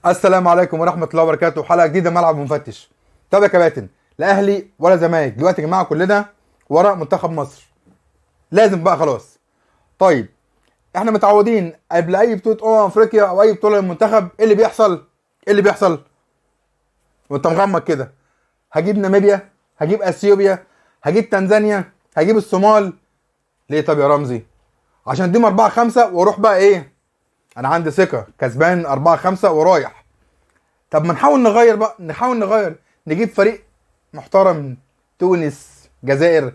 السلام عليكم ورحمة الله وبركاته. حلقة جديدة ملعب مفتش. طب يا كباتن، لا اهلي ولا زمالك دلوقتي يا جماعة، كلنا وراء منتخب مصر، لازم بقى خلاص. طيب احنا متعودين قبل اي بطوله افريقيا او اي بطوله للمنتخب ايه اللي بيحصل؟ ايه اللي بيحصل؟ وانت مغمض كده هجيب ناميبيا، هجيب اثيوبيا، هجيب تنزانيا، هجيب الصومال. ليه طب يا رمزي؟ عشان اديهم 4-5 واروح بقى ايه، انا عندي ثقة كسبان 4-5 ورايح. طب ما نحاول نغير بقى، نحاول نغير، نجيب فريق محترم، تونس، جزائر،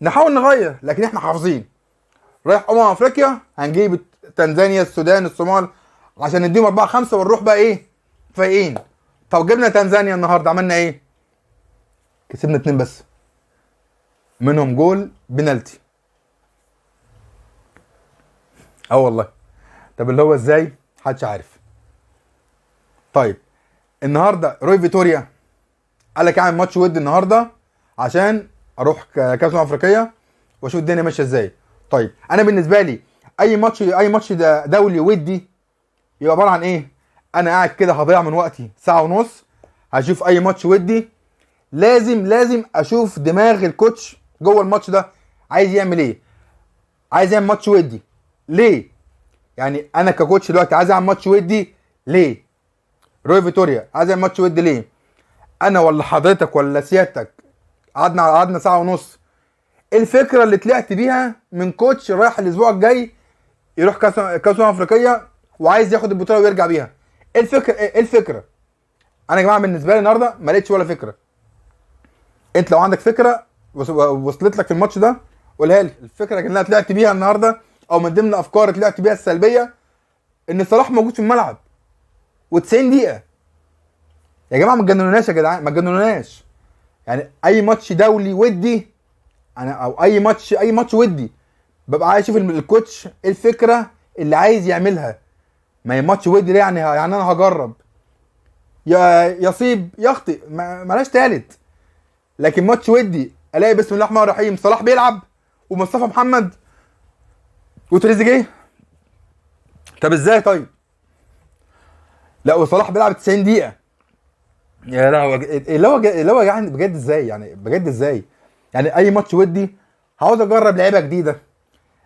نحاول نغير. لكن احنا حافظين رايح افريقيا هنجيب تنزانيا، السودان، الصومال، عشان نديهم 4-5 ونروح بقى ايه فايقين. طب جبنا تنزانيا النهارده عملنا ايه؟ كسبنا 2 بس، منهم جول بنالتي. اه والله. طب اللي هو ازاي؟ محدش عارف. طيب النهارده روي فيتوريا قال لك اعمل ماتش ود النهارده عشان اروح كاس افريقية واشوف الدنيا ماشية ازاي. طيب انا بالنسبة لي اي ماتش، اي ماتش ده دولي ودي يبقى عبارة عن ايه؟ انا قاعد كده هضيع من وقتي ساعة ونص هشوف اي ماتش ودي. لازم اشوف دماغ ال coach جوه الماتش ده عايز يعمل ايه، عايز يعمل ماتش ودي ليه؟ يعني انا ك coach دلوقتي عايز اعمل ماتش ودي ليه؟ روي فيتوريا عايز يعمل ماتش ودي ليه؟ انا ولا حضرتك ولا سيادتك قعدنا ساعة ونص. ايه الفكرة اللي طلعت بيها من coach رايح الاسبوع الجاي يروح كاس افريقية وعايز ياخد البطولة ويرجع بيها؟ ايه الفكرة؟ ايه الفكرة؟ انا يا جماعة بالنسبة لي النهارده ما لقيتش ولا فكرة. انت لو عندك فكرة وصلت لك في الماتش ده قولها لي. الفكرة اللي انا طلعت بيها النهارده او من ضمن افكار طلعت بيها السلبية ان صلاح موجود في الملعب و90 دقيقة. يا جماعة ما تجننوناش يا جدعان، ما تجننوناش. يعني اي ماتش دولي ودي انا او اي ماتش، اي ماتش ودي ببقى عايز اشوف ال coach ايه الفكرة اللي عايز يعملها. ما هي ماتش ودي ليه؟ يعني انا هجرب، يا يصيب يخطئ، مالهاش تالت. لكن ماتش ودي الاقي بسم الله الرحمن الرحيم صلاح بيلعب ومصطفى محمد وتريزيجيه. طب ازاي طيب؟ لا وصلاح بيلعب 90 دقيقة. يا لهوي، اللي هو يعني بجد ازاي؟ يعني بجد ازاي؟ يعني اي ماتش ودي هعوز اجرب لعيبة جديدة،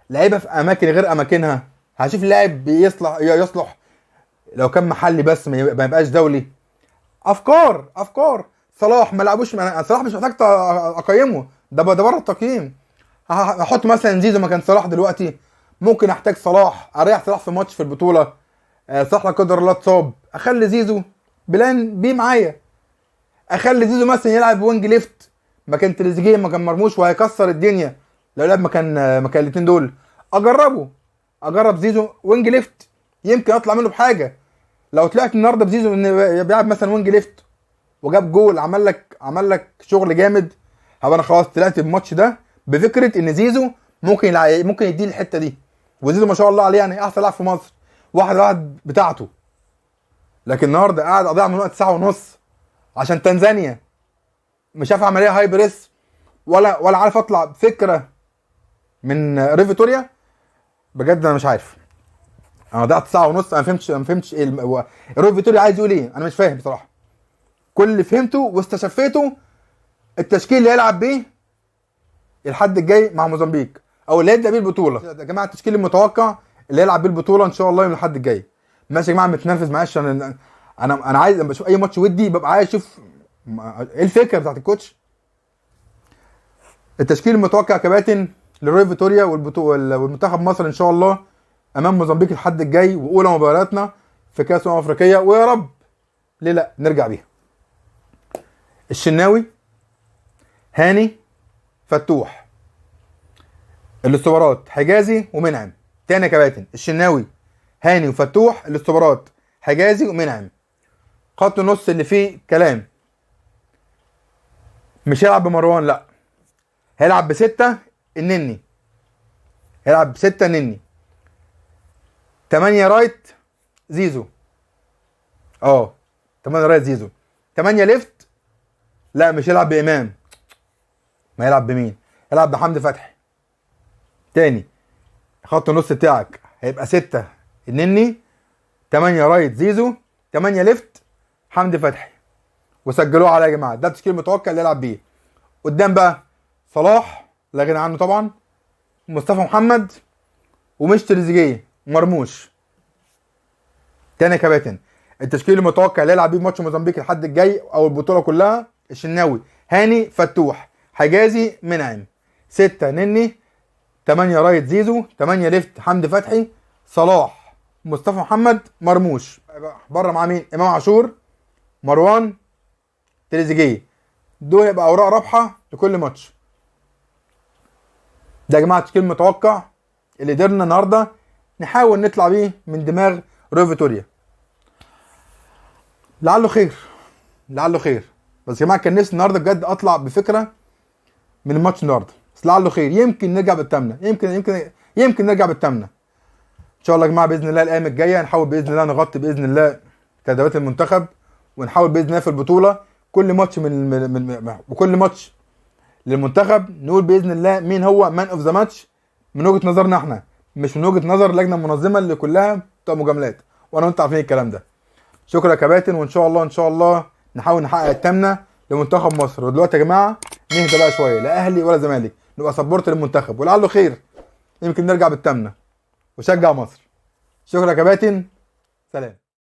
لعيبة في اماكن غير اماكنها، هشوف لاعب يصلح لو كان محلي بس ما يبقاش دولي. افكار. صلاح ما لعبوش، صلاح مش محتاج اقيمه، ده بره التقييم. هحط مثلا زيزو مكان صلاح دلوقتي، ممكن احتاج صلاح، اريح صلاح في ماتش في البطولة، صلاح لا قدر الله اتصاب، اخلي زيزو plan B معايا، اخلي زيزو مثلا يلعب wing left مكان تريزيجيه مكان مرموش وهيكسر الدنيا لو لعب مكان الاثنين دول. اجرب زيزو wing left، يمكن اطلع منه بحاجة. لو طلعت النهارده بزيزو ان بيلعب مثلا wing left وجاب جول، عمل لك شغل جامد، هبقى انا خلاص طلعت بالماتش ده بفكره ان زيزو ممكن يديه الحتة دي. وزيزو ما شاء الله عليه يعني احسن لاعب في مصر، واحد بتاعته. لكن النهارده قاعد اضيع من وقت ساعة ونص عشان تنزانيا، مش عارف اعمل ايه high press ولا عارف اطلع بفكره من روي فيتوريا. بجد انا مش عارف، انا ضيعت ساعة ونص، انا ما فهمتش ايه روي فيتوريا عايز يقول ايه، انا مش فاهم بصراحة. كل اللي فهمته واستشفيته التشكيل اللي هيلعب بيه الحد الجاي مع موزمبيق او اللي هيبدا بيه البطولة. يا جماعة التشكيل المتوقع اللي هيلعب بيه البطولة ان شاء الله يوم الحد الجاي. ماشي يا جماعة، متنرفز معلش، انا عايز لما بشوف اي ماتش ودي ببقى عايز اشوف ايه الفكرة بتاعت ال coach. التشكيل المتوقع كباتن لروي فيتوريا والمنتخب مصر ان شاء الله امام موزمبيق الحد الجاي، واولى مبارياتنا في كاس الامم الافريقية، ويا رب ليه لا نرجع بيها. الشناوي، هاني، فتوح. الاستوبرات حجازي ومنعم. تاني يا كباتن، الشناوي، هاني وفتوح، الاستوبرات حجازي ومنعم. خط النص اللي فيه كلام، مش هيلعب بمروان، لا هيلعب ب6 النني، هيلعب ب6 النني، 8 right زيزو، 8 right زيزو، 8 left لا مش هيلعب بإمام، ما يلعب بمين؟ يلعب بحمدي فتحي. تاني خط النص بتاعك هيبقى 6 النني، 8 right زيزو، 8 left حمدي فتحي. وسجلوه عليا يا جماعة، ده التشكيل المتوقع اللي يلعب بيه. قدام بقى صلاح لا غنى عنه طبعا، مصطفى محمد، ومش تريزيجيه، مرموش. تاني يا كباتن التشكيل المتوقع اللي يلعب بيه ماتش موزمبيق الحد الجاي او البطولة كلها: الشناوي، هاني، فتوح، حجازي، منعم، 6 نني، 8 right زيزو، 8 left حمدي فتحي، صلاح، مصطفى محمد، مرموش. بره مع مين؟ امام عاشور، مروان، تريزيجيه. دول يبقى اوراق رابحه لكل ماتش. ده يا جماعة التشكيل المتوقع اللي قدرنا النهارده نحاول نطلع بيه من دماغ روي فيتوريا. لعله خير، لعله خير. بس يا جماعة كان نفسي النهارده بجد اطلع بفكره من الماتش النهارده، بس لعله خير، يمكن نرجع بالثامنه، يمكن يمكن يمكن نرجع بالثامنه ان شاء الله يا جماعة. باذن الله الايام الجاية نحاول باذن الله نغطي باذن الله تدريبات المنتخب، ونحاول باذن الله في البطولة كل ماتش من وكل ماتش للمنتخب نقول باذن الله مين هو man of the match من وجهه نظرنا احنا، مش من وجهه نظر اللجنة المنظمة اللي كلها بتبقى مجاملات، وانا وانت عارفين الكلام ده. شكرا يا كباتن، وان شاء الله ان شاء الله نحاول نحقق الثامنة لمنتخب مصر. ودلوقتي يا جماعة نهدى بقى شوية، لا اهلي ولا زمالك، نبقى support للمنتخب، ولعله خير يمكن نرجع بالثامنه. وشجع مصر. شكرا يا كباتن، سلام.